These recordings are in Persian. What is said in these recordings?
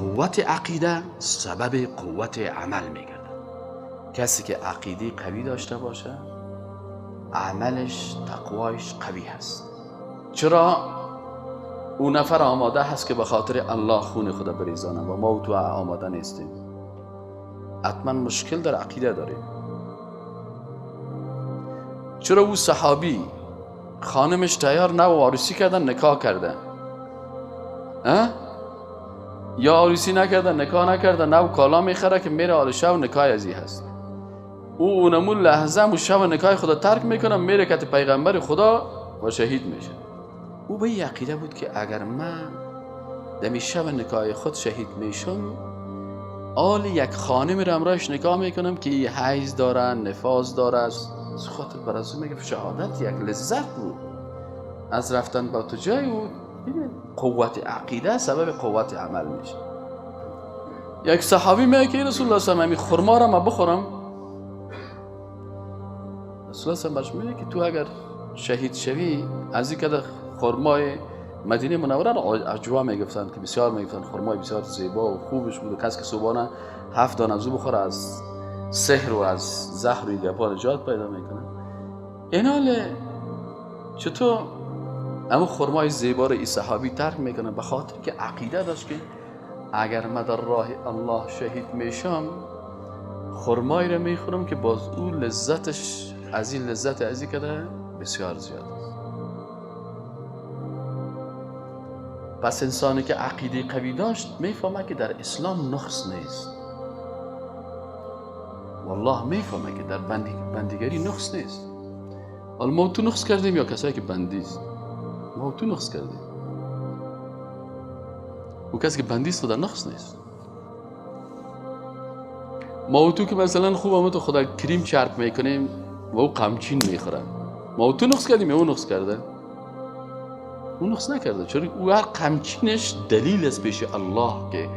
قوت عقیده سبب قوت عمل میگردد. کسی که عقیده قوی داشته باشه عملش، تقوایش قوی هست. چرا اون نفر آماده هست که به خاطر الله خون خود بریزانه و ما و تو آماده نیستیم؟ حتما مشکل در عقیده داریم. چرا او صحابی خانمش تیار نه و عروسی کردن نکاح کرده، یا عروسی نکرده نکاح نکرده، نه و کالا میخره که میره آل شو نکاح ازی هست، او اونمون لحظه مو شو نکاح خدا ترک میکنه میره کت پیغمبر خدا و شهید میشه. او به این عقیده بود که اگر من دمی شب نکاح خود شهید میشم، آل یک خانم رو امرایش نکاح میکنم که حیض داره، نفاس داره. از خاطر برازو میگه شهادت یک لذت بود از رفتن با تو جای او. قوت عقیده سبب قوت عمل میشه. یک صحابی میگه که رسول الله صلی الله علیه و آله خرما را ما بخورم. رسول الله صلی الله علیه و آله میگه که تو اگر شهید شوی از این که خرمای مدینه منوره را عجوا میگفتن که بسیار میگفتن خرمای بسیار زیبا و خوبش بود و کسی که صبحانه 7 دانه از او بخوره از سحر و از زهر و گپا نجات پیدا میکنه. اینال چطور اما خرمای زیبا را ای صحابی ترک میکنه؟ به خاطر که عقیده داشت که اگر من در راه الله شهید میشم خرمایی را میخورم که باز او لذتش از این لذت از این کده بسیار زیاد است. پس انسانی که عقیده قوی داشت میفهمه که در اسلام نقص نیست. والله میفهمه که در بندگری نقص نیست. حالا ما تو نقص کردیم یا کسایی که بندی است؟ ما تو نقص کردیم. او کسی که بندی است خدا نقص نیست. ما تو که مثلا خوب ما تو خدا کریم چرب میکنیم و او قمچین میخوره، ما تو نقص کردیم یا او نقص کرده؟ او نقص نکرده، چون او هر قمچینش دلیل است پیش الله که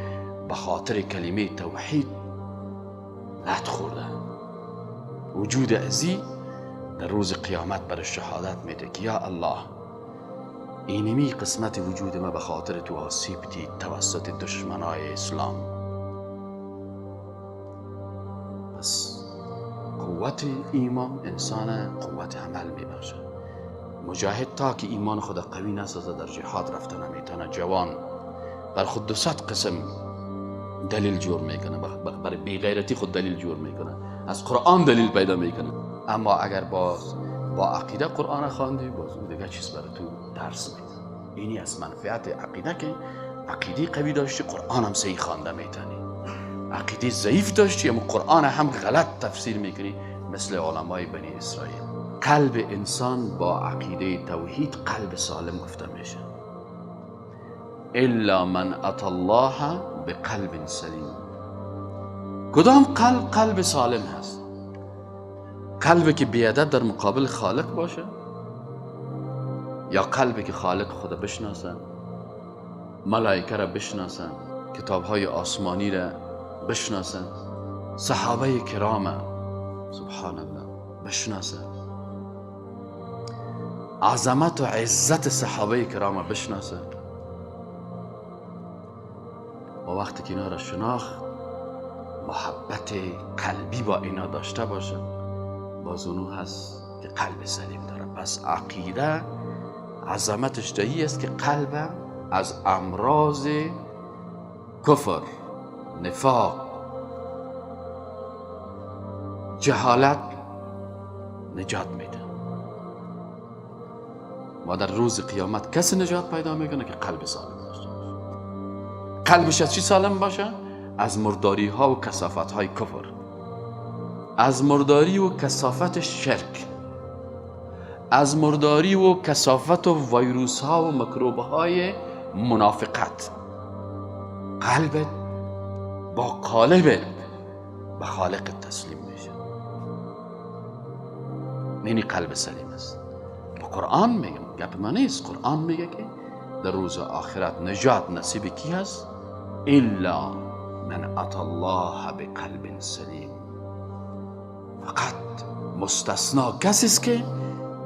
به خاطر کلمه توحید لط خورده. وجود ازی در روز قیامت بر شهادت میده که یا الله اینمی قسمت وجود ما به خاطر تو آسیب دید توسط دشمنای اسلام. پس قوت ایمان انسان قوت عمل میبخشه. مجاهد تا که ایمان خود قوی نسازه در جهاد رفته نمیتونه. جوان بر خود 200 قسم دلیل جور میکنه، برای بیغیرتی خود دلیل جور میکنه، از قرآن دلیل پیدا میکنه. اما اگر باز با عقیده قرآن خواندی باز اون دیگه چیز برای تو درس میده. اینی از منفعت عقیده که عقیده قوی داشتی قرآن هم صحیح خوانده میتونی، عقیده ضعیف داشتی اما قرآن هم غلط تفسیر میکنی مثل علمای بنی اسرائیل. قلب انسان با عقیده توحید قلب سالم گفته میشه. الا من اتى الله بقلب سلیم. کدام قلب قلب سالم هست؟ قلبی که بیادب در مقابل خالق باشه یا قلبی که خالق خدا بشناسه، ملائکه را بشناسه، کتاب‌های آسمانی را بشناسه، صحابه کرام سبحان الله بشناسه، عظمت و عزت صحابه کرام بشناسه. و وقتی که اینا را شناخت محبت قلبی با اینا داشته باشه، باز اونو هست که قلب سلیم داره. پس عقیده عظمتش دهی است که قلب از امراض کفر، نفاق، جهالت نجات میده. و در روز قیامت کسی نجات پیدا میکنه که قلب سالم داشته باشه. قلبش از چی سالم باشه؟ از مرداری ها و کثافت های کفر، از مرداری و کثافت شرک، از مرداری و کثافت و ویروس ها و میکروب های منافقت. قلبت با قالبت به خالق تسلیم میشه. اینی قلب سلیم است. با قرآن میگم، گپ من نیست. قرآن میگه که در روز آخرت نجات نصیب کی هست؟ الا من اتى الله بقلب سلیم. فقط مستثنا کسی است که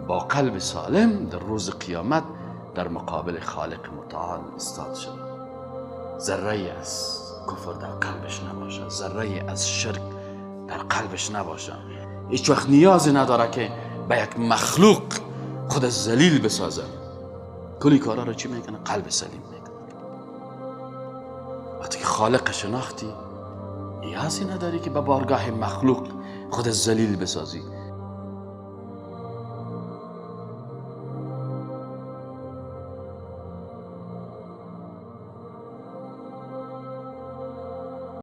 با قلب سالم در روز قیامت در مقابل خالق متعال استاد شد. ذره از کفر در قلبش نباشه، ذره از شرک در قلبش نباشه، هیچ وقت نیازی نداره که به یک مخلوق خود ذلیل بسازه. کلی کارا رو چی میکنه؟ قلب سلیم میکنه. وقتی که خالق شناختی، نیازی نداری که به بارگاه مخلوق خود ذلیل بسازی.